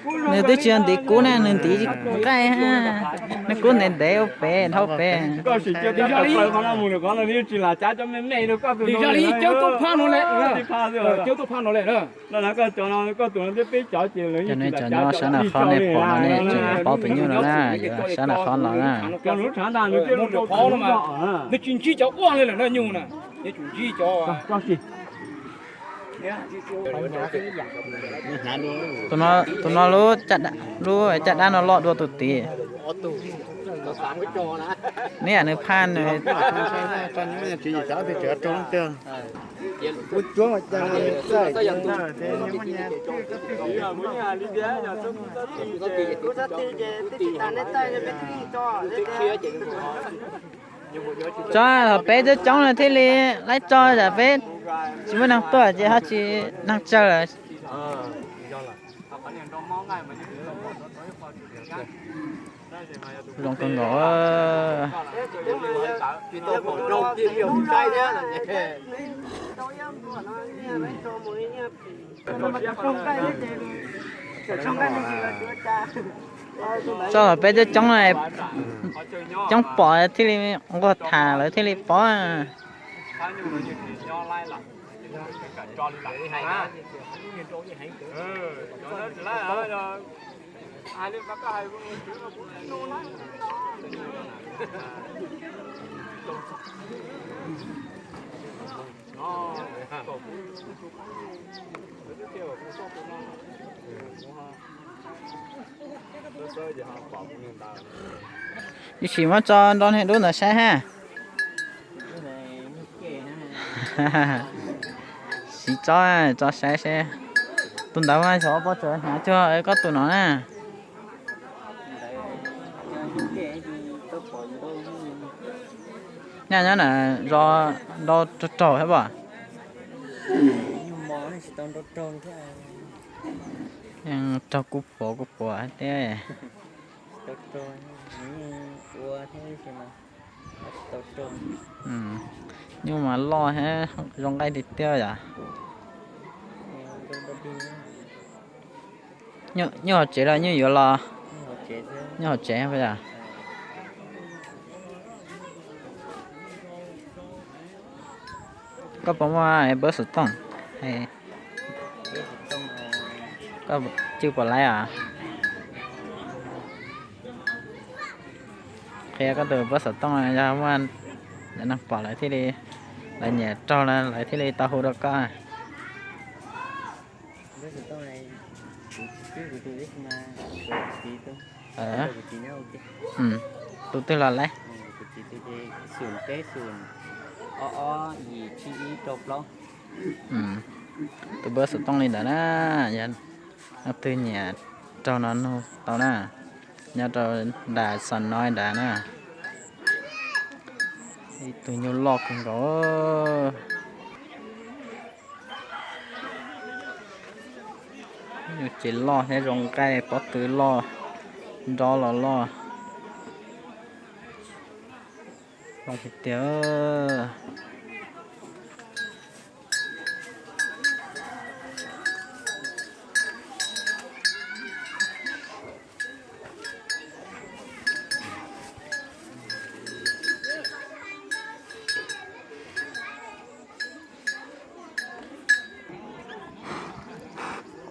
Nws twb tsis yog ntiv kub na, nws ntiv nqaij, nws kub ntev ntev ua pem dhau pem. Cov nej cov nyob sab nram qhov nej pom no nej tseem paub pem nyuj no na, yuav sab nram qhov los na. Tus no lub, lub caj dab no loj dua tus tid. Neb yam nws phaj nws. Tso thaum peb coob coob no thiaj li laib tso, yam peb tsis muaj neeg tuaj ces ho tsis neeg tsawg lawm. Zoo kawg nkaus. Tso peb coob coob, coob pom thiaj li nquag tham lawv thiaj li paub. Ib sim muab tso nrog niag dub ntawd saib ha. Siv tso, tso saib seb. Tus ntawd mas xyov pob tsuas hnav cuag koj tus no na. Nyaj nyob na, zos ntau raug raug thiab pom. Raug kuj puas kuj puas thiab. Nyuj mas loj thiab zoo nqaij tiag tiag yom. Nyuj hauv tsev los nyuj yuav los? Nyuj hauv tsev yom. Koj puas muaj npawb xov tooj? Koj cwj puas laib os? Qhia koj tus npawb xov tooj, yog muaj neeg pom lawv thiaj li, lawv nyiam raug lawv thiaj li tau hu rau koj. Tus twg los laib? Tus npawb xov tooj li ntawd na, yog leej twg nyiam raug no nug tau na, nyob rau nram Xos Noib nrad na. Ib tug nyuj loj kawg nkaus. Nyuj ces loj thiab zoo nqaij, pob tw loj, nrob los loj. Zoo tiag tiag.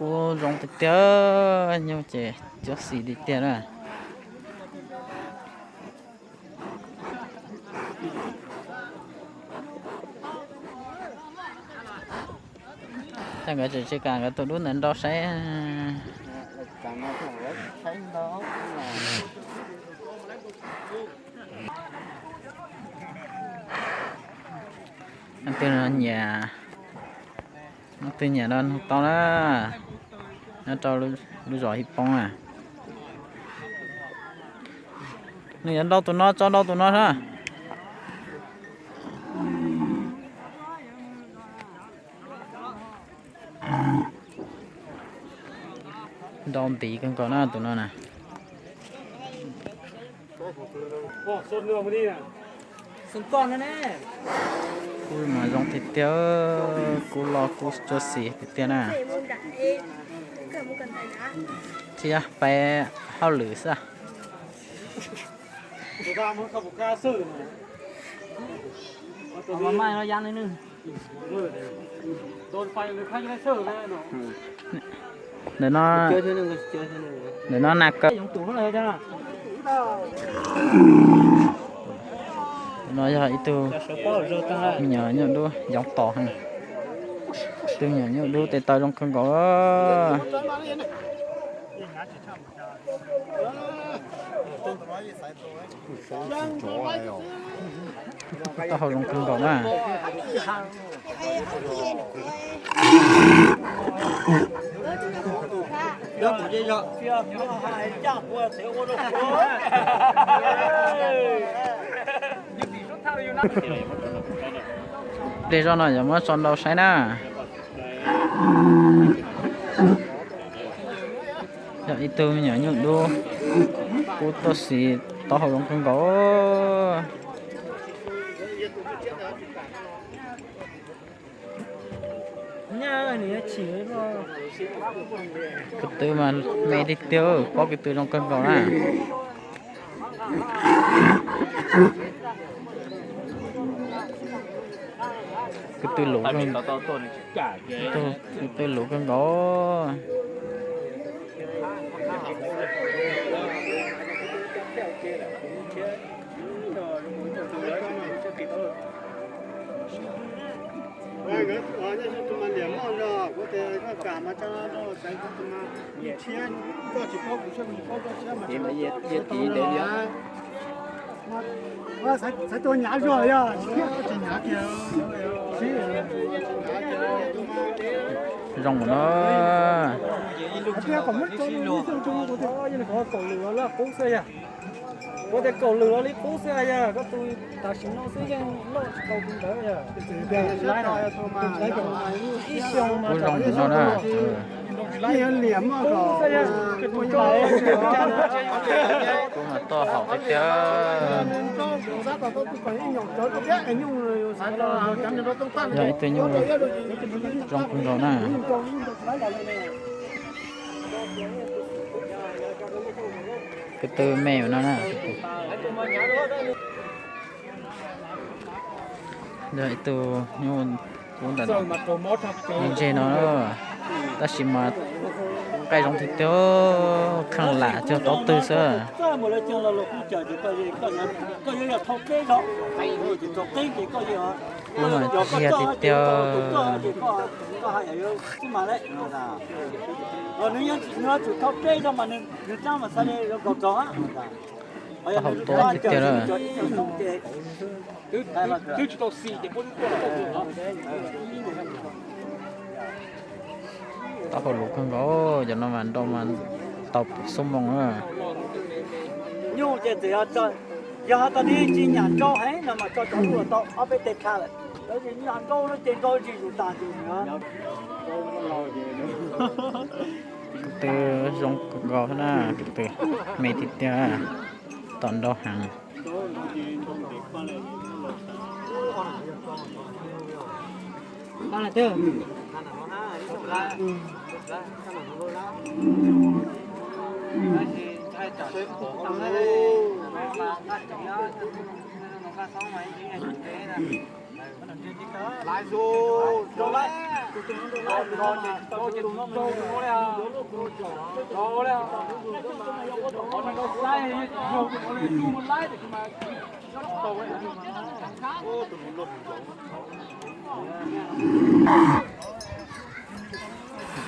Kuj zoo tiag tiag, nyuj ces cuab xis tiag tiag na. Ces nkawd tseem tsis kam nkawd tus dub ntawd nrau saib. Leej twg nyiam, leej twg nyiam no nug tau na, nyob rau lub zos Hib Poob na. Nws yuav nrau tus no, tso nrau tus no na. Nrau ntiv kawg nkaus na tus no na. Kuv mas zoo tiag tiag, kub loj kub cuab xis tiag tiag na. Thiab peb hauj lwm xwb. Ntawm no, ntawm no na kawg. No yog ib tug me nyuam nyuj dub yoov tos heev. Tus me nyuam nyuj dub tes taw zoo kawg nkaus. Taub hau zoo kawg nkaus na. Dej zoj no yuav muab tso ntau saib na. Yog ib tug me nyuam nyuj dub, kub tuaj xis, taub hau zoo kawg nkaus. Ko tw mas me tiag tiag, pob ko tw zoo kawg nkaus na. Ko tw luv, ko tw luv kawg nkaus. Zoo no. Kuv tias kaum lwm los li qub xwb yog, kuv tias kaum lwm los li qub xwb yog koj tus tam sim no xwb yeej noj tsis tau tus ntawd yog. Ib xyoo mas zoo no na. Kuv mas toj haum tiag tiag. Yog ib tug nyuj zoo kawg nkaus na. Ko tw me no na. Yog ib tug nyuj kub ntawm no, ntseg no, tab sis mas nqaij zoo tiag tiag, kheej lam cog taub twg xwb. Kub mas ntxiag tiag tiag. Taub hau tuab tiag tiag na. Taub hau luv kawg nkaus, cov no mas nrau mas tau pum xuab moos na. Nyuj ces txawm yog, yog hais tias nws tsis nyam nrau heev no mas tso cov lub los tau ob peb teg kha lawm. Lawv ces nyam nrau no ces nrau tsis zus tas ces Ko tw zoo kawg nkaus na, ko tw me tiag tiag, tom nrau heev.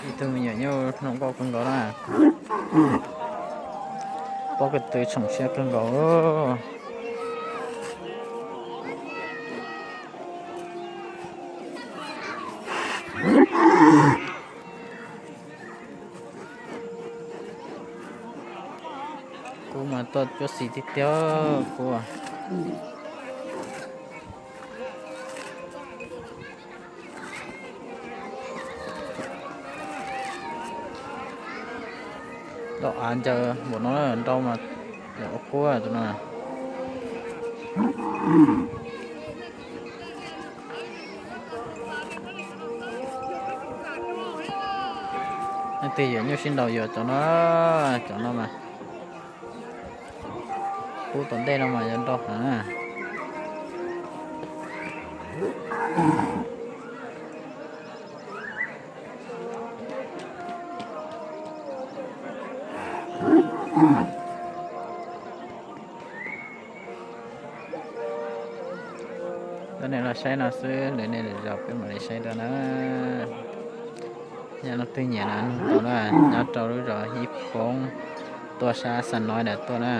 Ib tug me nyuam nyuj zoo nkauj kawg nkaus na. Pob ko tw tsoom siab kawg nkaus. Kub mas tuaj cuab xis tiag tiag kub. Loj av ncaws npaum no nrau mas ua kub tus no. Leej twg yuav nyuj sib nraus yuav cov no, cov no mas pub tom ntej no mas yuav nrau heev. Tuaj nej los saib no xwb, lwm nej lwm zaus peb mam li saib dua na. Yog leej twg nyiam no nug tau na, nyob rau lub zos Hib Poob, tuaj sab Xa Noib ntawd tuaj na.